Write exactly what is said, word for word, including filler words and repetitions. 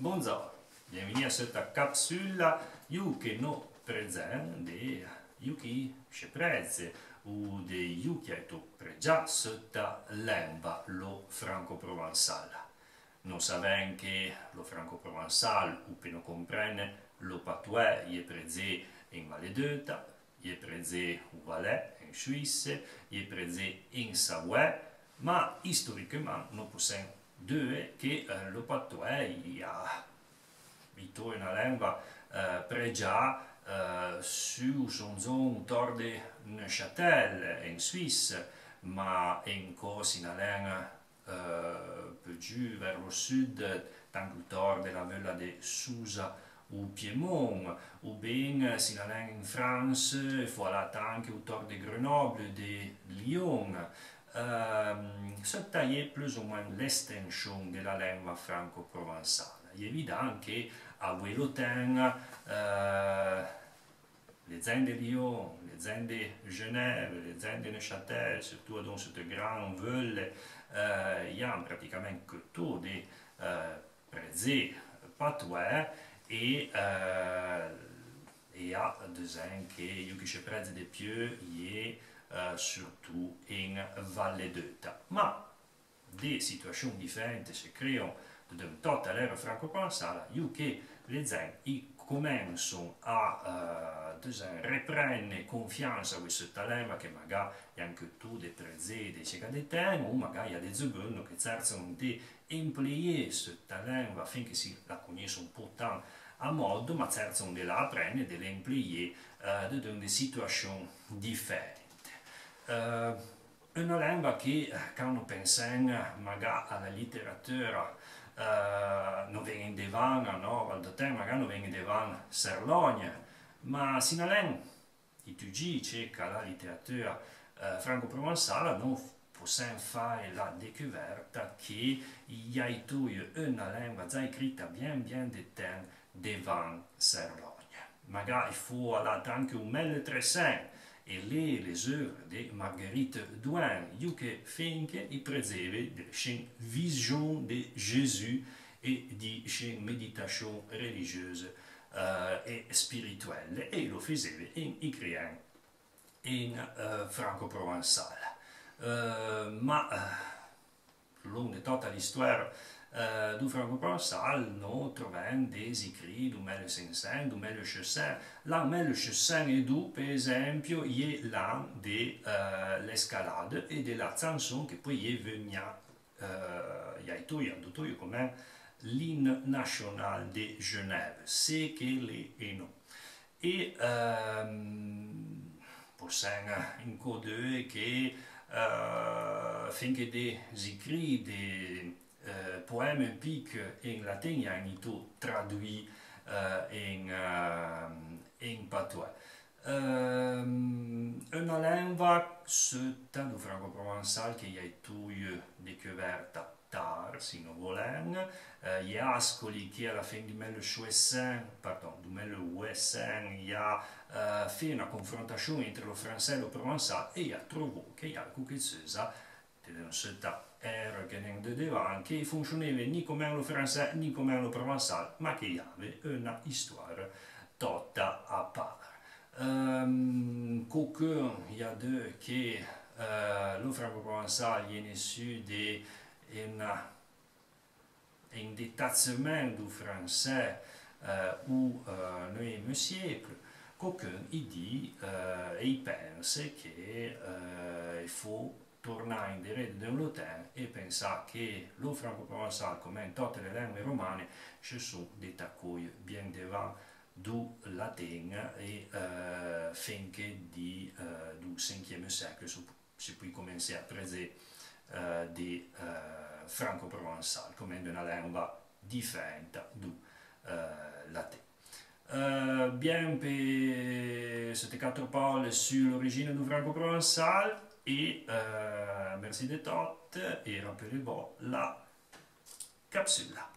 Bondzor, bienvenu a setta capsula, iù que no predzèn de iù qui che prèdze, ou de iù qui a eto predzà setta lenva, lo francoprovençal. No savèn que lo francoprovençal, ou pe no comprène, lo patois, y è predzé en Valle d'Euta, y è predzé ou Valais, en Suisse, y è predzé en Savoie, ma istoriqueman no possèn deue que, eh, lo patois y a eto una lenva, eh, predzà, eh, su son zon tor de Neuchâtel, en Suisse, ma encò si n'alèn, eh, pe giù ver lo sud, tanque tor de la Veula de Susa ou Piémont, ou ben si n'alèn en France, fo alà tanque ou tor de Grenoble, de Lyon. Ehm, setta y è plus ou moins l'estenchon de la lenva francoprovençala. Y è evident que avoué lo ten, eh, le dzèn de Lyon, le dzèn de Genève, le dzèn de Neuchâtel, surtout adon sette gran veule, eh, y a praticamèn que to de, eh, predzé patois, e, eh, e y a dizèn que iù que che prèdze de pieu y è, eh, surtout en Valle d'Euta. Ma de situachon diferente se creon dedeun tota l'era francoprovençala, iù que le dzèn i comenson a, eh, dizèn, reprène confiansa avoué setta lenva que maga y a anque to de predzé de chega de ten, ou maga y a de dzebeun que tsertson de empléyé setta lenva, fin que si la cognesson po tan a modo, ma tsertson de la aprène, de l'empléyé, eh, dedeun de situachon diferente. Eh, Una lenva que, eh, can no pensèn maga a la literatura, eh, no vèn endevàn, no, val do ten maga no vèn endevàn Cerlogne, ma si n'alèn étudié ceca la literatura, eh, francoprovençala, no possèn fé la decuverta que y a eto una lenva dza écrita bien, bien de ten devàn Cerlogne. Maga i fo alà tanque ou mille tres cents e lé les œuvres de Marguerite Douin, iù que fin que i predzeve de chèn vision de Jésus e de chèn méditation religieuse, eh, e spirituelle, e lo fezeve en écrièn en, eh, francoprovençal. Eh, ma, eh, Long de tota l'istoira, eh, dou francoprovençal, no trovèn des écrits dou mille cinq cents, dou mille cheuch cents. L'an mille cheuch cents e dou, pe esempio, y è l'an de, eh, l'escalade e de la tsanson que poué y è vegna, eh, y a eto, y a eto comèn l'hymne national de Genève, ce que l'è e no. E, ehm, possèn encò deue que, eh, fin que des écrits, de, eh, poème épique en latin, y a eto traduit, eh, en, eh, en patois. Ehm, una lenva, setta dou francoprovençal, que y a eto decuverta tar, si no volèn, eh, y è Ascoli que a la fin dou mille cheuch cents, pardon, dou mille ouet cents, y a, eh, fé una confrontachon entre lo francès e lo provençal e y a trovó que y a queque tseusa, de, de setta era que n'en de devàn, que fonchoneve ni comèn lo francès ni comèn lo provençal, ma que y ave una istoira tota a par. Ehm, quequeun y a deut que, eh, lo francoprovençal y è nessu de una, un détachement dou francais, eh, ou, eh, neuvième siècle. Quequeun i di, eh, e i pense que, eh, i fo tornà enderré dedeun lo ten e pensà que lo francoprovençal, comèn tote le lenve romane, che son de tacouille bien devàn dou latin e, eh, fin que di, eh, dou cinquième siècle, se, se poué comensé a predzé, eh, de, eh, francoprovençal, comèn d'una lenva diferenta dou, eh, latin. Eh, bien, pe sette quatro paole su l'origine dou francoprovençal e, eh, merci de tot e rapelé-vo la capsula.